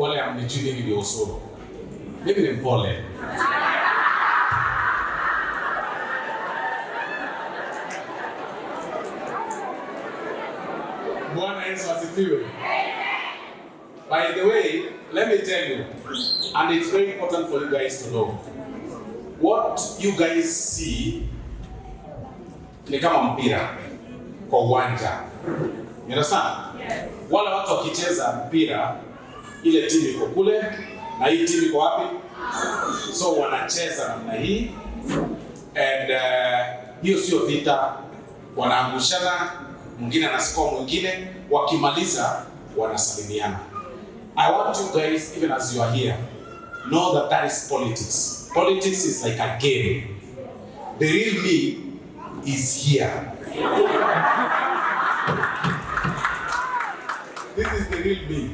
Wale hamnijui, mimi ndio Osoro. Mimi ni mpole. Bwana Yesu asifiwe. By the way, let me tell you, and it's very important for you guys to know, what you guys see ni kama mpira kwa uwanja. You understand? Yes. Wale watu wakicheza mpira, ile timu iko kule na hii timu iko wapi? So wanacheza namna hii and hiyo sio vita, wanaangushana, mwingine anascore mwingine, wakimaliza wanasalimiana. I want you guys, even as you are here, know that that is politics. Politics is like a game. The real me is here. This is the real me.